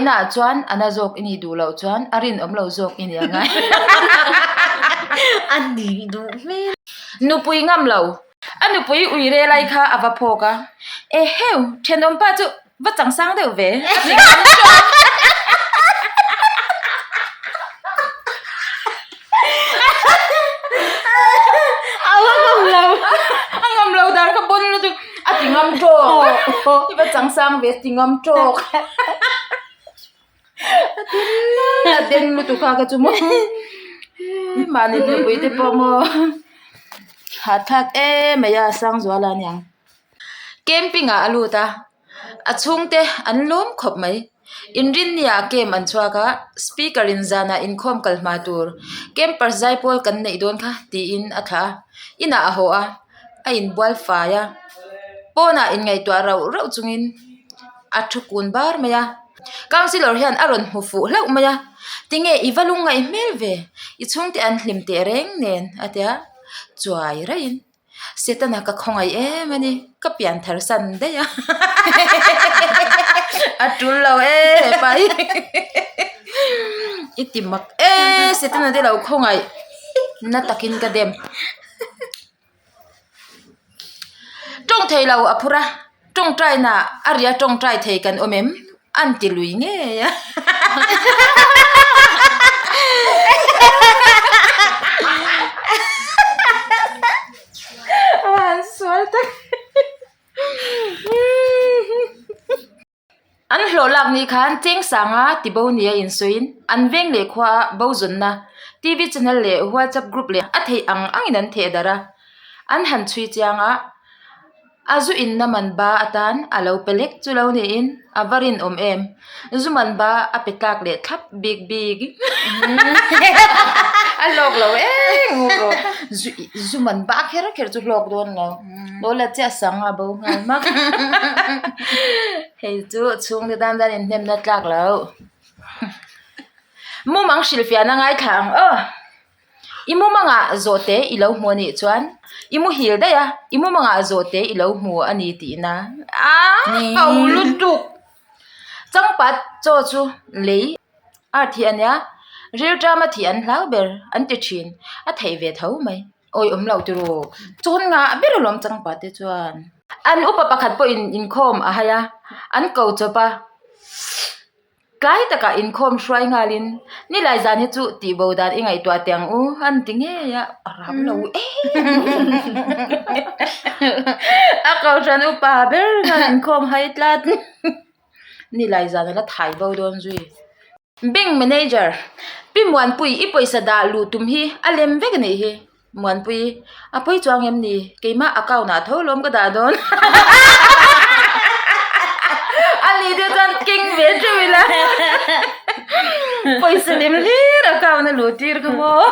Hmangaihnaah chuan a na zawk i nih duh loh chuan a rinawm lo zawk i nih a ngai. A nih duh hmel. Nupui ngam lo. A nupui ui rel ai kha a va phawk a. Eheu, thenawmpa chu va changsang deuh ve. A ti ngam tawk. A va ngam lo. A ngam lo dan kha pawn lutuk a ti ngam tawk. I va changsang ve a ti ngam tawk. A den lutuk kha ka chu maw. Mahni nupui te pawh maw. Hahthlak em mai a Sangzuala aniang. Camping ah a lut a. A chhungte an lawm khawp mai. Inrinniah camp an chhuak a, speaker in zanah inkhawm kal hma tur campers zaipawl kan neih dawn kha tiin a thlah a, inah a haw a, a inbual fai a, pawnah inngaihtuah rauh rauh chungin a thu kun bar mai a, councillor hian a rawn hmu fuh hlauh mai a, tinge i va lungngaih hmel ve, i chhungte an hlim teh reng nen a tia chuai raihin. Setana ka khawngaih em a ni, ka pian thar san daih a, a tul lo e hepa hi, i ti mak e Setana te lo khawngaih na takin ka dem. Tawng thei lo a phur a, tawngtai na a ria tawngtai thei kan awm em? An ti lui ngei a. An sual tak. An hlawh lak ni khan cheng sanga tibo nia insawiin an veng leh khua ah bo zawnna TV channel leh WhatsApp group leh a theih ang angin an theh darh a. An han chhui chiang a. A zu inna man ba atan a lo pe lek chu lo niin a va rinawm em? Zu man ba a pe tlak leh thlap bik bik. A hlawk lo eng u rawh. Zu zu man ba kher kher chu hlawk dawn lo. Lo la chiah sang a bo nghal hmak. Hei chu chhungte tan chuan inhnemna tlak lo. Mumang hrilhfiahna ngaithla ang aw. I mumangah zawhte i lo hmu a nih chuan i muhil daih a, i mumangah zawhte i lo hmu a ni tihna a ho lutuk. Changpat chaw chu lei a thi a nia, rilṭama thih an hlau ber an ti ṭhin, a theih ve tho mai. Awi awm loh tiraw, chawn ngah ber alawm changpat te chuan. An upa pakhat pawhin inkhawm a hai a, an ko chawp a. Tlai takah inkhawm hruai nghalin nilai zan hi chu tihbo dan i ngaihtuah teh ang u an ti ngei a, a ram lo em a kohhran upa ber khan inkhawm hai tlat nilai zan a la thai bo dawn zui. Bank manager Pi Muanpui i pawisa dah luh tum hi a lem vek a nih hi. Muanpui, A pawi chuang em ni? Keimah account ah tho lawm ka dah dawn. A ni te chuan keng ve teuh ila. Pawisa lem hlir account a luh tir kha maw.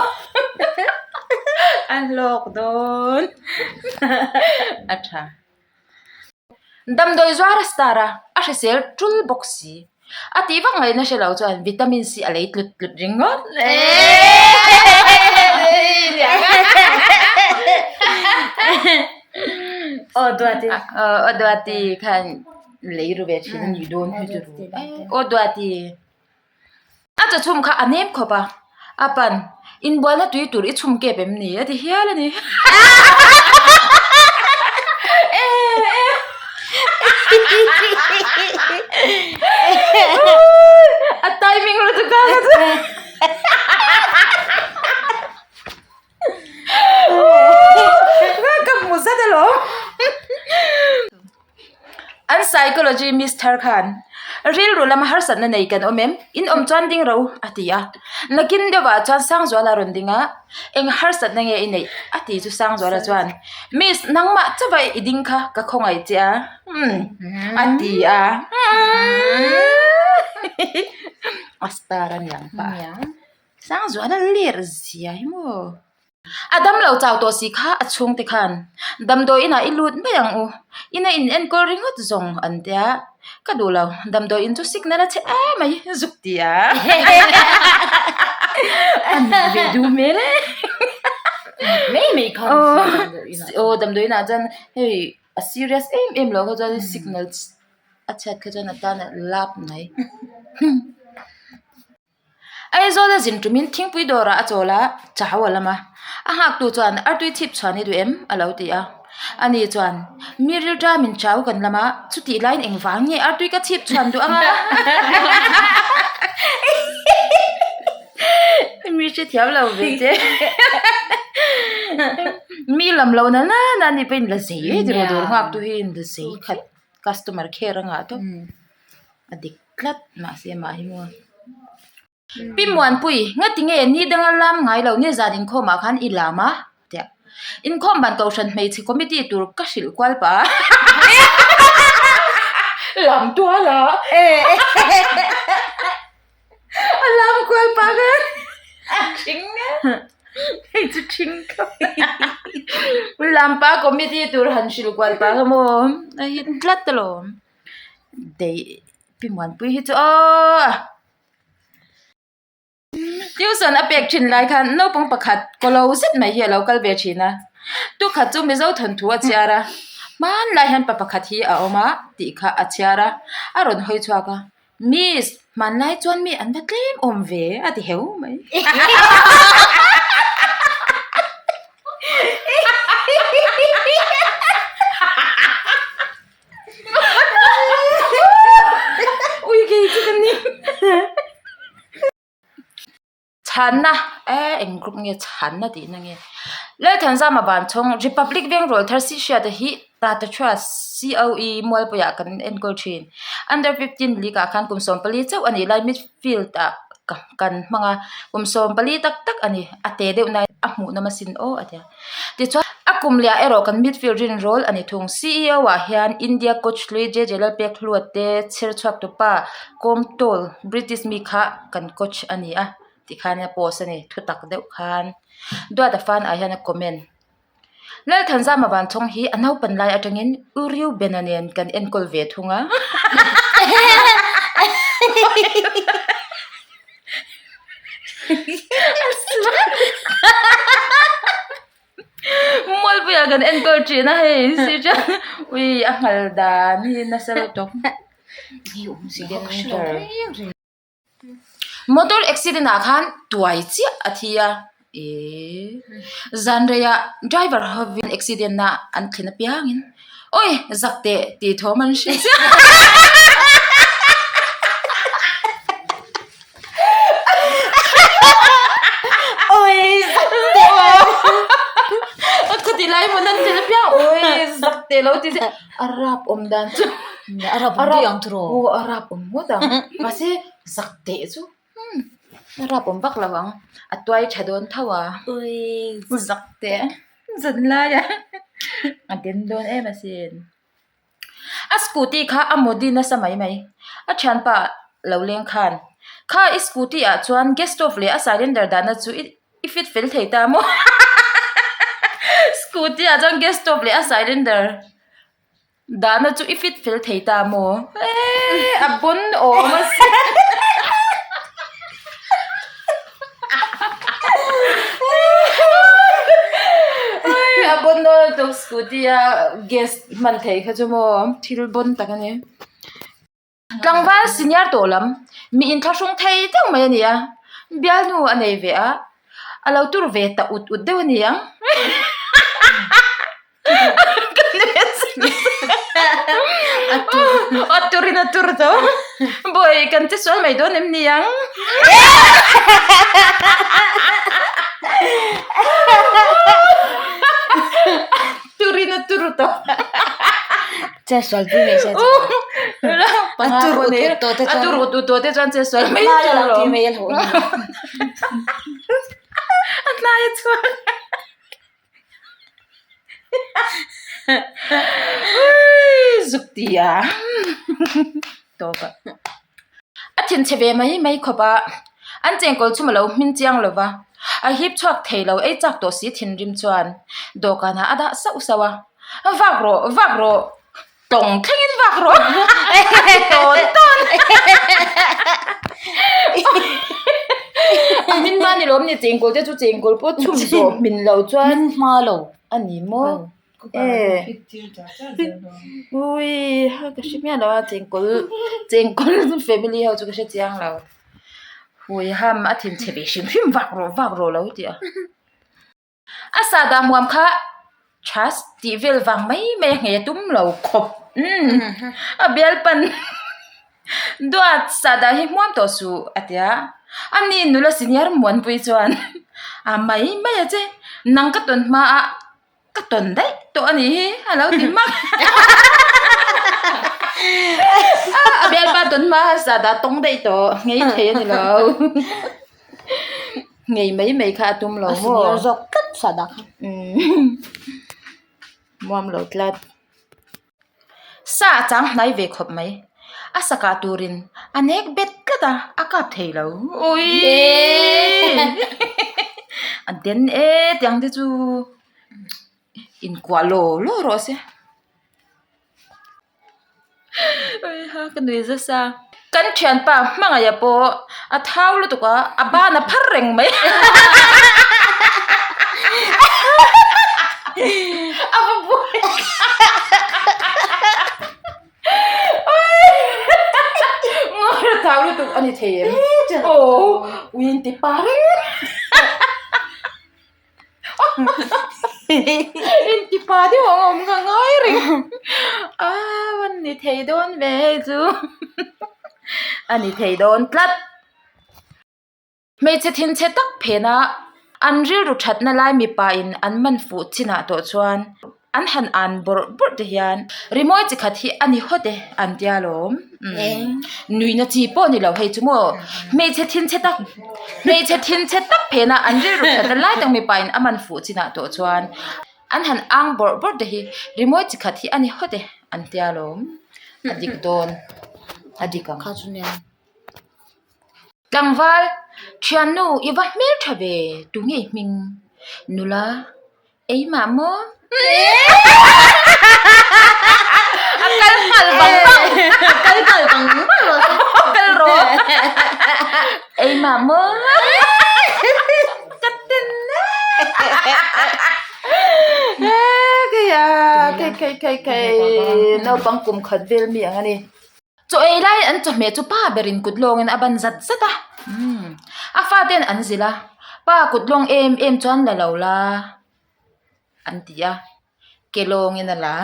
A hlawk dawn. A tha. Damdawi zuar a star a, a hrisel tul bawk si. A tih vak ngaihna hre lo chuan vitamin C a lei tlut tlut ringawt. Aw Duati. Aw Duati khan lei ru ve thin a nih dawn hi chu. Aw Duati. A chaw chhum kha a nem khawp a, a pan inbualna tui tur i chhum kep em ni a ti hial a ni. A timing lutuk a Ka hmu zat alawm. An psychology miss thar khan rilru lama harsatna nei kan awm em? In awm chuan ding ro a ti a. Nakin deuhah chuan Sangzuala rawn ding a, eng harsatna nge i neih? a ti chu Sangzuala chuan Miss nangmah chauh i ding kha ka khawngaih che a a ti a. A star a niang pah a. Sangzuala ler zia hi maw? A damlo chau tawh si kha a chhungte khan damdawi inah i lut mai ang u, ina in enkawl ringawt zawng an tia, ka duh lo, damdawi in chu signal a chhe em mai zuk ti a, a nih ve duh hmel e Mai mai khan aw damdawi inah chuan hei a serious em em lo kha chuan signal. A chhiat kha chuan a tan a lap mai. Aizawl a zin tumin thingpui dawrah a chawl a, chau a lam a. A nghaktu chuan artui chhip chhuan i duh em? a lo ti a. Ani chuan, Mi rilṭa min chau kan lam a, chutih laiin engvang nge artui ka chhip chhuan duh anga? Mi hrethiam lo ve che. Mi lam lo na na na ni pawhin la zei e tiraw dawr nghaktu hi in la zei khat customer care a ngah tawp. A dik tlat mahse mah hi maw. Pi Muanpui, ngati nge ni danga lam ngai lo ni zan inkhawm ah khan i lam a? Tia. Inkhawm ban kohhran hmeichhe committee tur ka hrilh kual pah a. Lam tual a. A lam kual pah kha a thing a. Hei chu thing khawp. Lam pah committee tur han hrilh kual pah kha maw a hit tlat alawm. Daih Pi Muanpui hi chu aww. Tuition a pek thin lai khan naupang pakhat kaw lo zet mai hi a lo kal ve thin a, tukhat chu Mizo thawnthu a chhiar a, hmanlai hian pa pakhat hi a awm a tih kha a chhiar a, a rawn hawi chhuak a, Miss, hmanlai chuan mi an va tlem awm ve a ti heu mai. Ui kei chu ka ni. Chhanna eh eng group nge chhanna tihna nge Lalthanzama Vanchhawng Republic Veng Rawlthar si hriata hi Tata Trust COE Mualpuiah kan enkawl thin. Under 15 league ah khan kum 14 chauh a nih lai midfield ah kan hmang a kum 14 tak tak a ni a te deuh nai a hmuh nawm asin aw a ti a. Tichuan, a kum leh ah erawh kan midfield rin rawl a ni thung. CEO ah hian India coach hlui JJ Lalpekhlua te chher chhuak tupa Kawmtawl British mi kha kan coach a ni a tih khan a post a ni. Thutak deuh khan Duata fan ah hian a comment. Lalthanzama Vanchhawng hi a naupan lai atangin U Reuben-a nen kan enkawl ve thung a. Mualpuia kan enkawl thin a hei si chuan ui a nghal dan hi nasa lutuk motor accident ah khan tuai chiah a thi a ihh zan reiah driver hovin accident a an thlen apiangin awi zak teh tih thawm an hre chiah. Khati lai hmun an thil apiang ui zak teh lo ti che a rap awm dan chu a rap awm daih ang tiraw aw a rap awm ngawt ang mahse zak teh chu hmm a rap awm vak lo ang a tuai tha dawn tho a ui zak teh zanlai a a den dawn em asin. A scooty kha a mawdi nasa mai mai. A thianpa lo leng khan, Kha i scooty ah chuan gas stove leh a cylinder dahna chu i fit fel thei ta maw? Scooty ah chuan gas stove leh a cylinder dahna chu i fit fel thei ta maw? Eee a pawn awm a si. A bon dawn lutuk scooty a gas hman theih kha chu maw thil bon tak a ni. Tlangval senior tawh lam mi inthlahrung thei deuh mai a ni a, bialnu a nei ve a, a lo tur ve ta ut ut deuh a ni ang. A turin a tur tho. Bawi kan che sual mai dawn em ni ang? Turin a tur tho. Che sual pui mai se chu. A tur ut ut tawh te chuan. A tur ut ut tawh te chuan che sual mai tur. A tlai a chhuak. Zuk ti a tawp a a thinchhe ve mai mai khawp a an chengkawl chhum a lo hmin chiang lo va a hip chhuak thei lo ei chak tawh si thinrim chuan dawhkanah a dah sauh sauh a vak rawh vak rawh tawng thlengin vak rawh a ti tawn tawn a hmin hma ni lawm ni chengkawl te chu chengkawl pawh chhum zawh hmin lo chuan hma lo a ni maw. Ui ka hre miah lo a chengkawl chengkawl family ho chu ka hre chiang lo. Hui ham a thinchhe ve hrim hrim vak rawh vak rawh lo tih a. A sahdah hmuam kha chhas tih vel vang mai mai a nghei a tum lo khawp umm a bialpan duat sahdah hi hmuam tawh suh a ti a ani nula senior muanpui chuan a mai mai a che nang ka tawn hma a ka tawn daih tawh a nih hi a lo ti hmak a bialpa tawn hma a sahdah tawng daih tawh nghei thei a ni lo. Ngei mai mai kha a tum lo maw? A senior zawk tlat sahdah kha. Muam lo tlat. Sa a chang hnai ve khawp mai. A sa kah turin a nek bet tlat a, a kap thei lo. Uiii! A den e tiang te chu inkuah law law rawh se. Ka nui zasa kan thianpa hmangaih pawh a thau lutuk a a ban a phar reng mai a va buai ngawi a thau lutuk a ni thei em aw ui in ti pa reng. Inti pa deuh ang awm ka ngai reng a a ni thei dawn ve hei chu a ni thei dawn tlat hmeichhe thinchhe tak phena an rilru thatna lai mipa in an man fuh chinah tawh chuan an han an bawrh bawrh te hian rimawi chi khat hi a ni hawt e an tia lawm nuihna chi pawh a ni lo hei chu maw hmeichhe thinchhe tak hmeichhe thinchhe tak phena an rilru that na lai tak mipa in a man fuh chinah tawh chuan an han ang bawrh bawrh te hi rimawi chi khat hi a ni hawt e an tia lawm a dik dawn a dik ang. Tlangval thiannu i va hmeltha ve tunge i hming nula. Eimah maw? A kal nghal vang vang. A kal nghal vang vang rawh se. Kal rawh. Eimah maw? Ka ten e. Keia kei kei kei kei naupang kum khat vel mi ang a ni. Chaw ei lai an chawhmeh chu pa berin kut lawngin a ban zat zat a, umm a faten an zilh a, pa kut lawng em em chuan la lo la an ti a, ke lawngin a la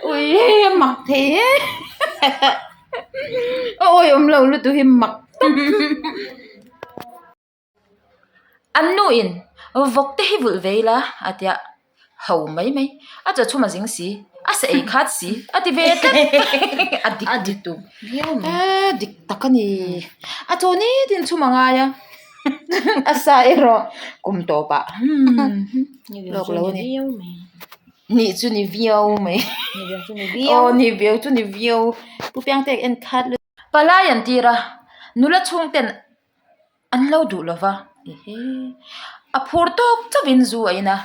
ui a mak thei e a awihawm lo lutuk hi mak tawp. An nu in vawk te hi vulh ve ila a tia ho mai mai a chaw chhum a zing si a sa ei khat si a ti ve tlat a dik a dik tum a dik tak a ni a chaw nitin chhum a ngai a a sa erawh kum tawp ah lawk lo a ni nih chu ni viau mai aw ni viau chu ni viau pu piangte en khat palai an tir a nula chhungten. An lo duh lo va, ehe, a phur tawk chauhin zu a in a,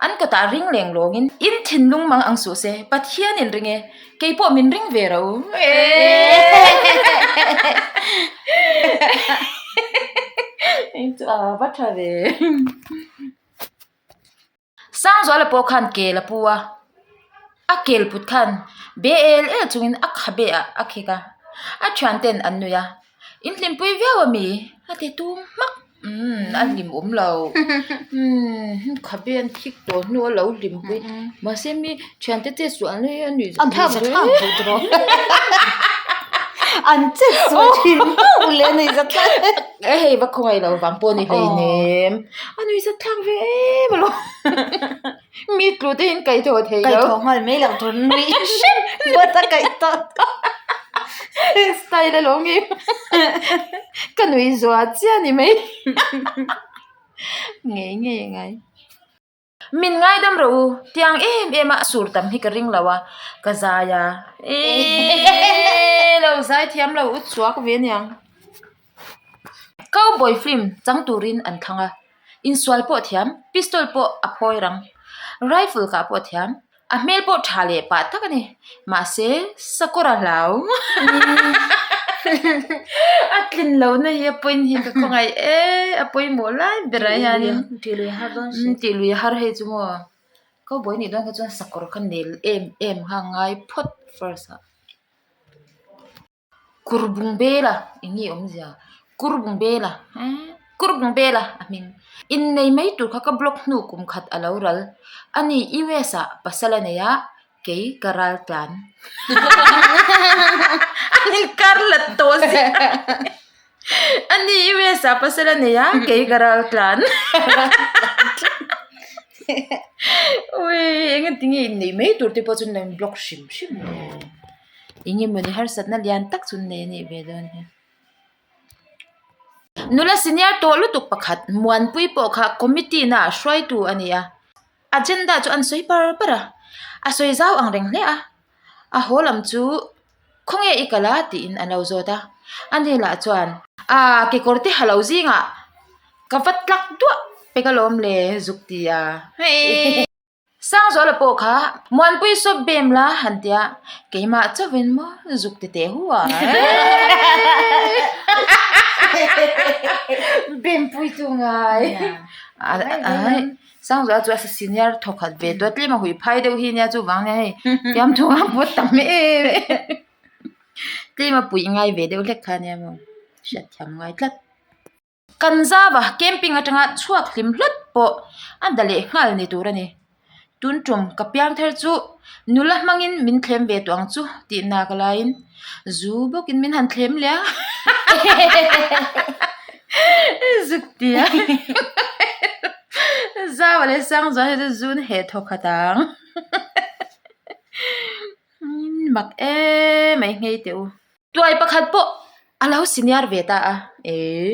an kawtah ring leng lawngin in thinlung mang ang suh se, Pathian in ring e, kei pawh min ring ve ro e chu a va tha ve. Sangzuala pawh khan kel a pu a, a kel put khan be el el chungin a khabe ah a khek a, a thianten an nui a, in hlimpui viau a mi? A ti tum hmak, umm a hlim awm lo, umm khabe an khik tawh hnu a lo hlimpui, mahse mi thiante chet suah an nui a nuih An thlak za thlak duh tawh an chet suah thin hauh leh a nuih za thlak. E hei va khawngaih lo vang pawh a ni hleinem a nuih zat thlak ve em alawm mi tlu te hian kaih thawh thei lo kaih thawh nghal mai loh tur nuih hrep buat a kaih tawh style alawm nge ka nuih zuah chiah a ni mai ngei ngei a ngai. Min ngaidam rawh u, tiang em em a a sur tam hi ka ring lo a, ka zai a, eeii lo zai thiam lo u chhuak ve aniang. Cowboy film chang turin an thlang a, insual pawh thiam, pistol pawh a phawi rang, rifle kah pawh thiam, a hmel pawh tha leh pah tak a ni, mahse sakawr a hlau. A tlin lohna hi a point hi ka khawngaih e a pawimawh lai berah hianin Tih lui a har dawn si. Tih lui a har hei chu maw cowboy nih dawn kha chuan sakawr kha nel em em kha a ngai phawt first ah. Kurbung bela eng nge awmzia kurbung bela eee kurbung bela a hming innei mai tur kha ka block hnu kum khat a lo ral a ni U_S ah pasal a nei a kei ka ral tlan a ni kar la tawh zia a ni U_S ah pasal a nei a kei ka ral tlan awii engati nge innei mai tur te pawh chu an lo in block hrim hrim le. Eng emawni harsatna lian tak chu an nei a nih ve dawn hi. Nula senior tawh lutuk pakhat Muanpui pawh kha committee na ah hruaitu a ni a. Agenda chu an sawi par par a, a sawi zau ang reng hle a. A haw lam chu khawnge i kal a tiin an lo zawt a. Ani lah chuan Aa kekawr te ha lo zingah ka va tlak duah pek alawm le zuk ti a. Sangzuala pawh kha Muanpui sawp bem la han tia keimah chauhin maw zuk ti teh hu a bem pui chu ngai Sangzuala chu a senior thawkhat ve tawh a tlem a hui phai deuh hi nia chuvang nia hei fiamthu a pawt tam em em tlem a puih ngai ve deuh hlek kha nia maw hriatthiam ngai tlat. Kan zava camping atanga chhuak hlim hlawt pawh a da leh nghal ni tur a ni. Tun tum ka piang thar chu nula hmangin min thlem ve tawh ang chu tih nak laiin zu bawkin min han thlem leh a zuk ti a zava leh Sangzuala hi chu zun heh thawk khat ang mak emai nghei teh u. Tuai pakhat pawh a lo senior ve ta a, ee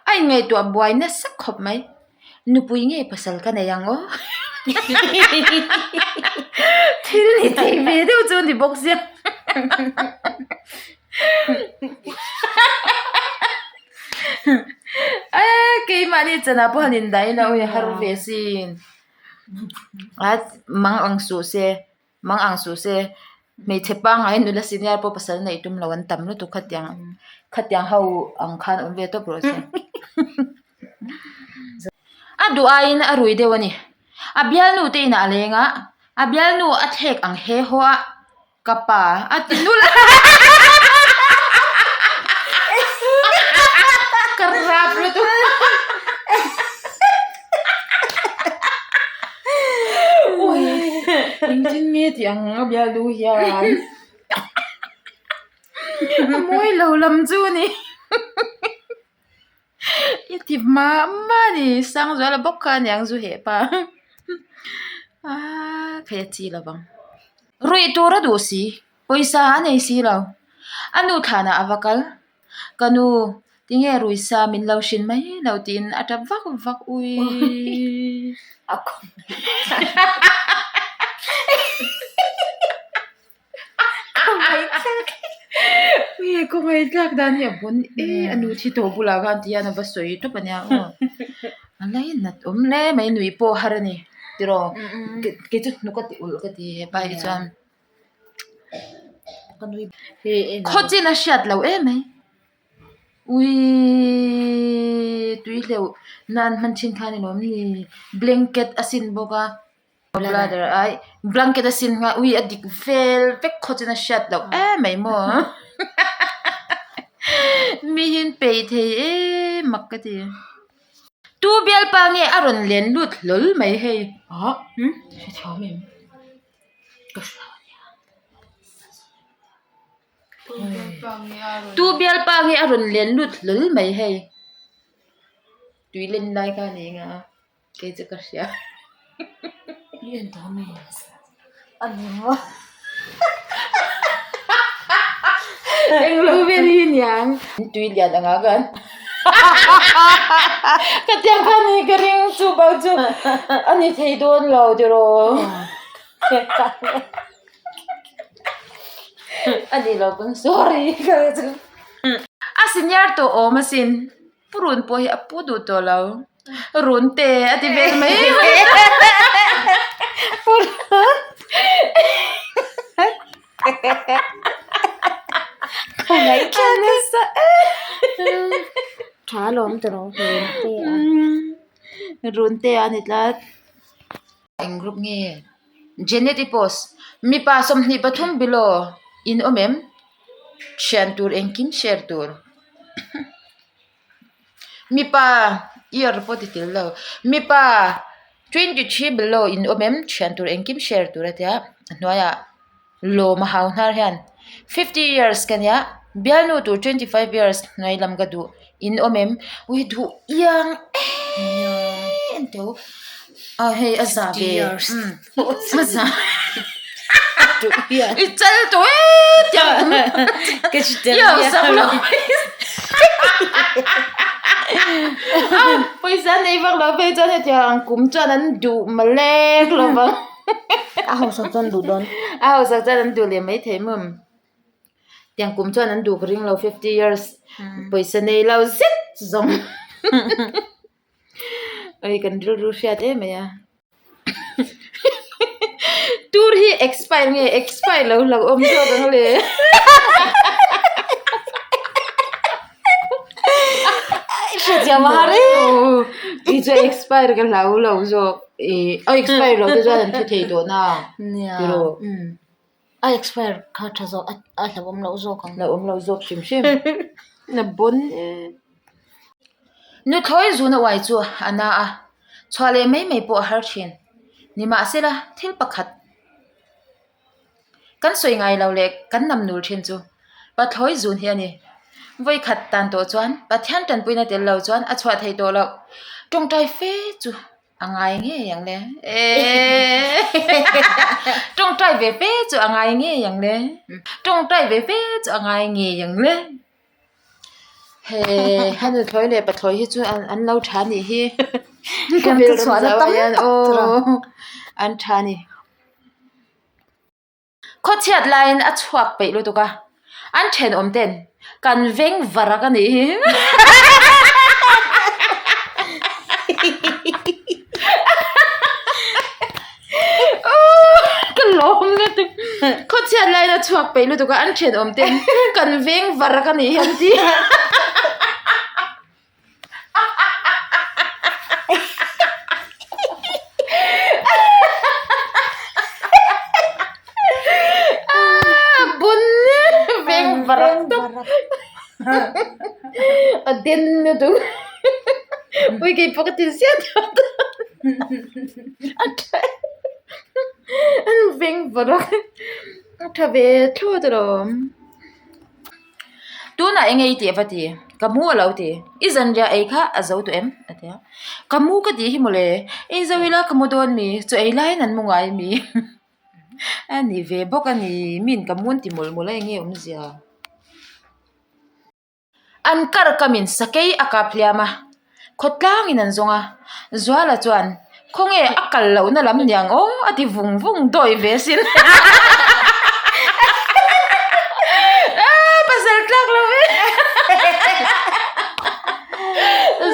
a inngaihtuah buai nasa khawp mai, nupui nge pasal ka nei ang aw thil ni thei ve deuh chu ni bawk sia ee keimahni chanah pawh han indah ila awi a har ve sin a mang ang suh se. Mang ang suh se, hmeichhe pangngai nula senior pawh pasal neih tum lo an tam lutuk khatiang khatiang ho ang khan awm ve tawp rawh se. A duh aiin a rui deuh a ni. A bialnu te inah a leng a, a bialnu a thlek ang he haw a, ka pa a ti nul a. Ka rap lutuk. Engtin nge tih ang a bialnu hian a mawi lo lam chu a ni i ti mah mah a ni Sangzuala bawk kha a niang zu heh pa aaa kei a chi lovang ruih tur a duh si pawisa a nei si lo a nu thlanah a va kal. Ka nu, tinge rui sa min lo hrin mai lo tiin a tap vak vak ui. A khawngaih thlak. Ui a khawngaih thlak dan hi a bun e a nu thi tawh bulah khan ti hian a va sawi tawp a nia aw. A lainat awm hle mai nui pawh har a ni tiraw kei chu hnuk a ti ulh ka ti hepa hi chuan. Khaw chin a hriat loh em mai uiiiii tui hleuh nan hman thin khan in awm ni blanket a sin bawk a bladder ai blanket a sin nghal ui a dik vel vek khaw chin a hriat loh em mai maw mi hi an peih thei em mak ka ti tu bialpa nge a rawn len lut hlawl mai hei ah hrethiam em. Tu bialpa nge a rawn len lut hlawl mai hei tui len lai kha a ni ang a kei chu ka hria englo vel hi aniang tui lian ang ah khan khatiang kha a ni ka ring chu bak chu a ni thei dawn lo tiraw. A ni lo pawn sorry ka ti chu. A senior tawh awm asin pu run pawh hi a pu duh tawh lo run te a ti vel mai mai pu run Tha alawm tawh lo run te a. Run te a ni tlat. Eng group nge? Janet i post. Mipa 23 below in awm em? Thian tur engkim share tur. Mipa year pawh ti tel lo. Mipa 23 below in awm em? Thian tur engkim share tur a tia a hnuaiah. Lawm a hau hnar hian 50 years ka nia bialnu tur 25 years hnuai lam ka duh in awm em ui duh iang em tho a hei a za ve a za i chal tawh e tiang i hausak lo pawisa nei vak lo phei chuan hetiang kum chuan an duh malek lo vang. A hausak chuan duh dawn. A hausak chuan an duh leh mai thei maw? Tiang kum chuan an duh ka ring lo 50 years pawisa nei lo zet zawng. Oi kan rilru hriat em mai a. Tur hi expire nge expire lo hlauh awm zawk ang le. Hriatziah mahar e. Kei chu expire ka hlau lo zawk. Ih a expire loh te chuan an thi thei tawh na tiraw. A expire kha tha zawk a hlauhawm loh zawk ang. Hlauhawm loh zawk hrim hrim. Na bon e. Nuthlawi zuna uai chu a na a, chhuah leh mai mai pawh a har thin. Nimahsela thil pakhat. Kan sawi ngai lo leh kan nam nul thin chu Pathlawi zun hi a ni. Vawi khat tan tawh chuan Pathian tanpuina tel lo chuan a chhuah thei tawh loh. Tawngtai fe chu a ngai ngei ang le. Eeeee Tawngtai ve fe chu a ngai ngei ang le. Tawngtai ve fe chu a ngai ngei ang le. He he nuthlawi leh pathlawi hi chu an lo tha nih hi. Khawvel ram zau ah hian aw an tha a ni. Khawchhiat laiin a chhuak peih lutuk a, an thenawm ten kan veng varak a nih hi. Ka lawm lutuk. Khawchhiat laiin a chhuak peih lutuk a, an thenawm ten kan veng varak a nih hi an ti. Bun veng varak tawp a den na duh ui kei pawh ka ti ziah tawh a tha an veng varak a tha ve thlawt alawm. Tunah eng nge i tih a va ti? Ka mu a lo ti. I zanriah ei kha a zo tawh em? A ti a. Ka mu ka tih hi mawle, ei zo ila ka mu dawn mi? Chaw ei laiin an mu ngai mi? A ni ve bawk a ni, min ka mu an ti mawlh mawlh a eng nge awmzia? An kar kamin sakei a kap hliam a, khawtlangin an zawng a, Zuala chuan khawnge a kal lohna lam niang aw a ti vung vung dawi ve sin. Pasal tlak lo e.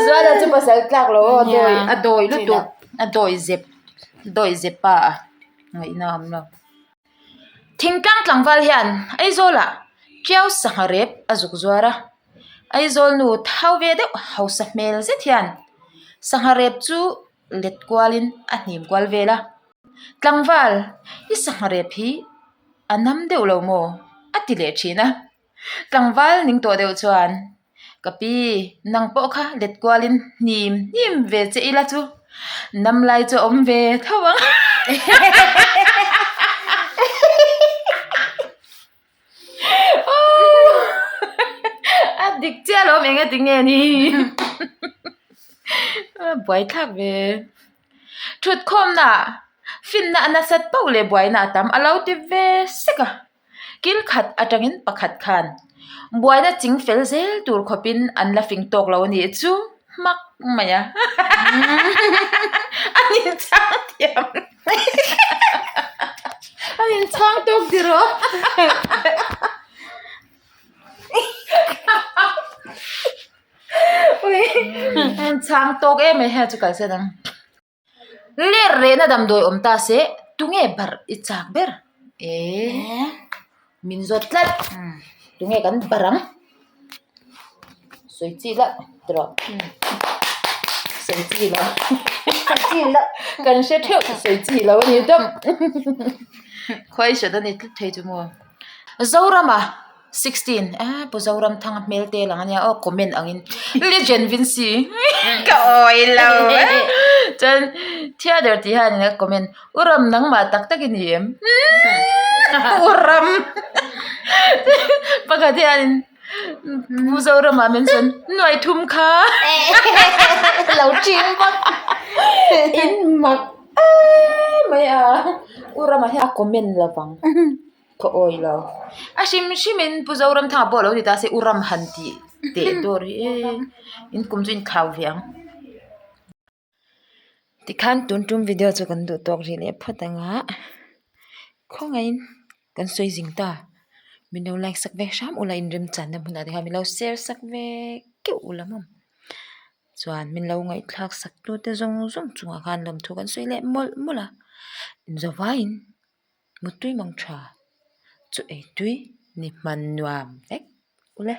Zuala chu pasal tlak lo aw a dawi a dawi lutuk a dawi zep dawi zep pa a ngaihna a awm lo. Thingtlang tlangval hian Aizawlah Tiau sangha rep a zuk zuar a, Aizawl nu thau ve deuh hausa hmel zet hian sangha rep chu let kualin a hnim kual vel a, Tlangval i sangha rep hi a nam deuh lo maw? a ti leh thin a, Tlangval ning tawh deuh chuan Ka pi, nang pawh kha let kualin hnim hnim ve che ila chu nam lai chu a awm ve tho ang. A dik chiah lo awm eng ati nge ni buaithlak ve. Thutkhawmna finna a nasat pauh leh buaina a tam a lo ti ve sek a. Kil khat atangin pakhat khan buaina ching fel zel tur khawpin an la fing tawk lo a nih chu hmak mai a. An inchhang thiam An inchhang tawk ti rawh. Ui an chhang tawk em mai hei chu kalsan ang. Ler rehna damdawi awm ta se tunge barh i chak ber? Eee min zawt tlat tunge kan barh ang? Sawi chi loh ti rawh. Sawi chi loh. Sawi chi loh. Kan hre theuh sawi chi loh a ni tawp. Khawi hrat a ni tlat thei chu maw. Zorama 16 eh Pu Zoramthanga hmel te lang a nia aw comment angin Legend Vincy ka awi lo chuan theatre tih hian a comment U Ram nangmah tak tak i ni em U Ram pakhat hianin Pu Zorama min sawn nuai thum kha lo ching bawk in mak em mai a U Rama hian a comment lovang. Ka awi lo. A hrim hrim in Pu Zoramthanga pawh a lo ni ta se U Ram han tih teh dawr hi e in kum chu in khau ve ang. Tikhan tun tum video chu kan duh tawk rih leh phawt ang a, khawngaihin kan sawi zing ta. Min lo like sak ve hram ula in remchanna hmunah te khan min lo share sak ve keuh ula maw. Chuan min lo ngaihthlak sak tu te zawng zawng chungah khan lawmthu kan sawi leh mawlh mawlh a, inzawvaiin. Mutui mang tha chu ei tui ni hman nuam vek ule.